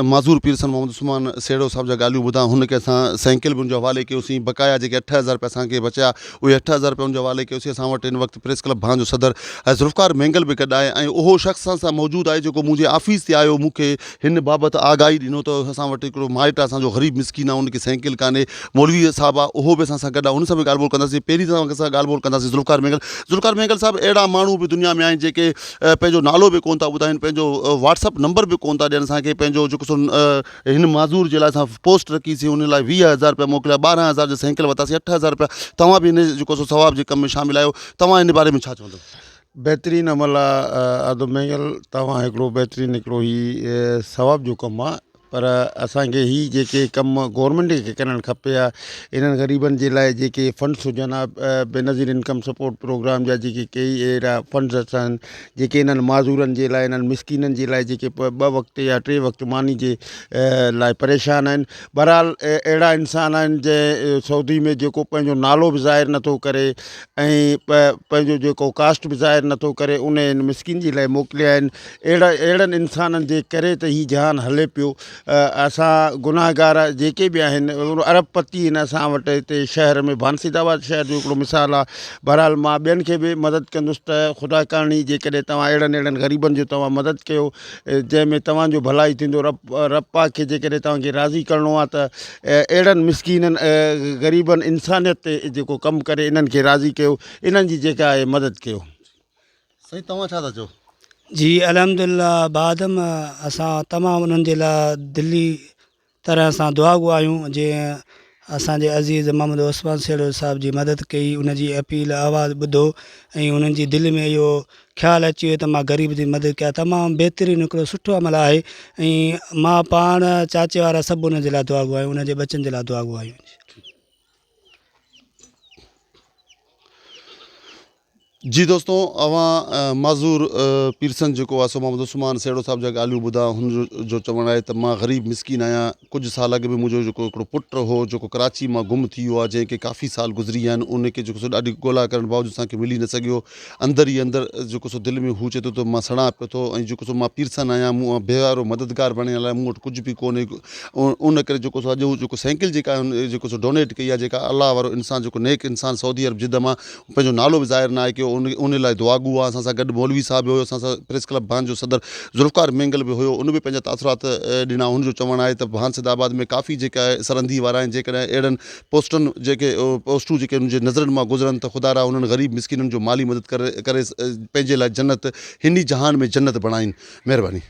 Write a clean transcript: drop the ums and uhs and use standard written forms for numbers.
معذور پير سن محمد عثمان سيڙهو صاحب جا ڳالهيون ٻڌا هن کي اسان سائيڪل به ان جي حوالي ڪيوسين بقايا جيڪي 8000 رپيا اسان کي بچيا اهي 8000 رپيا ان جي حوالي ڪيوسين اسان وٽ هن وقت پريس ڪلب ڀان جو صدر ذوالفقار مينگل به گڏ آهي ۽ اهو شخص اسان سان موجود آهي جيڪو منهنجي آفيس تي آيو مون کي هن بابت آگاهي ڏنو ته اسان وٽ هڪڙو مائٽ آهي اسان جو غريب مسڪين آهي ان کي سائيڪل ڪانهي مولوي صاحب آهي اهو به اسان سان گڏ آهي ان سان به ڳالهه ٻولهه ڪنداسين پهرين توهان سان ڳالهه ٻولهه ڪنداسين ذوالفقار مينگل ذوالفقار مينگل صاحب اهڙا ماڻهو به دنيا ۾ آهن جيڪي پنهنجو نالو به ڪونه ٿا ٻڌائين پنهنجو واٽس اپ نمبر به ڪونه ٿا ڏين اسان کي پنهنجو جيڪو سو هن معذور جي لاء اسان پوسٽ رکي سي ان لاء 20000 روپيا موڪليا 12000 جي سائيڪل ورتاسين 8000 روپيا توهان به هن جيڪو سو ثواب جي ڪم ۾ شامل آهيو توهان هن باري ۾ ڇا چوندو. بهترين عمل آ ادو مينگل توهان هڪڙو بهترين هڪڙو هي ثواب جو ڪم آ پر اسان کي هي جيڪي ڪم گورنمينٽ کي ڪرڻ کپي ها انهن غريبن جي لاء جيڪي فنڊس هجن ها بينظير انڪم سپورٽ پروگرام جا جيڪي ڪيئي اهڙا فنڊس آهن جيڪي انهن معذورن جي لاء انهن مسڪينن جي لاء جيڪي ٻه وقت يا ٽي وقت ماني جي لاء پريشان آهن بهرحال اهڙا انسان آهن جنهن سعودي ۾ جيڪو پنهنجو نالو به ظاهر نٿو ڪري ۽ پنهنجو جيڪو ڪاسٽ به ظاهر نٿو ڪري ان هن مسڪين جي لاء موڪليا آهن اهڙا اهڙن انسانن جي ڪري ته هي جهان هلي پيو اسان گناهگار جيڪي به آهن ارب پتي آهن اسان وٽ هتي شهر ۾ ڀانسيد آباد شهر جو هڪڙو مثال آهي بهرحال مان ٻين کي به مدد ڪندس ته خدا ڪارڻي جيڪڏهن توهان اهڙن اهڙن غريبن جو توهان مدد ڪيو جنهن ۾ توهان جو ڀلائي ٿيندو رب رب پاڪ کي جيڪڏهن توهان کي راضي ڪرڻو آهي ته اهڙن مسڪينن غريبن انسانيت تي جيڪو ڪم ڪري انهن کي راضي ڪيو انهن جي جيڪا آهي مدد ڪيو. سائين توهان ڇا ٿا چئو؟ جي الحمد لله بعدم اسان تمام انهن جي لاء دلي طرح سان دعا گو آهيون جنهن اسان جي عزيز محمد عثمان سيڙهو صاحب جي مدد ڪئي ان جي اپيل آواز ٻڌو ۽ انهن جي دل ۾ اهو خيال اچي ويو ته مان غريب جي مدد ڪيان تمام بهترين هڪڙو سٺو عمل آهي ۽ مان پاڻ چاچي وارا سڀ انهن جي لاء دعا گو آهيون انهن جي ٻچن جي لاء دعا گو آهيون. جي دوستو اوهان معذور پيرسن جيڪو آهي سو محمد عثمان سيڙو صاحب جا ڳالهيون ٻڌا هن جو چوڻ آهي ته مان غريب مسڪين آهيان ڪجهه سال اڳ ۾ منهنجو جيڪو هڪڙو پٽ هو جيڪو ڪراچي مان گم ٿي ويو آهي جنهن کي ڪافي سال گذري ويا آهن ان کي جيڪو سو ڏاڍي ڳولا ڪرڻ باوجود اسان کي ملي نه سگهيو اندر ئي اندر جيڪو سو دل ۾ هو چئي ٿو ته مان سڙان پيو ٿو ۽ جيڪو سو مان پيرسن آهيان مون بيوارو مددگار بڻيل آهي مون وٽ ڪجهه به ڪونهي ان ڪري جيڪو سو اڄ هو جيڪو سائيڪل جيڪا جيڪو سو ڊونيٽ ڪئي آهي جيڪا الله وارو انسان جيڪو نيڪ انسان سعودي عرب جده مان پنهنجو نالو به ظاهر ناهي ڪيو ان لاء دعاگو آ اسان سان گڏ مولوي صاحب به هيو اسان سان پريس ڪلب ڀان جو صدر ذوالفقار مينگل به هيو ان به پنهنجا تاثرات ڏنا هن جو چوڻ آهي ته ڀان سيد آباد ۾ ڪافي جيڪا سرندي وارا آهن جيڪڏهن اهڙن پوسٽن جيڪي پوسٽون جيڪي انهن جي نظرن مان گذرن ته خدا را انهن غريب مسڪينن جو مالي مدد ڪري ڪري پنهنجي لاء جنت هن ئي جهان ۾ جنت بڻائين مهرباني.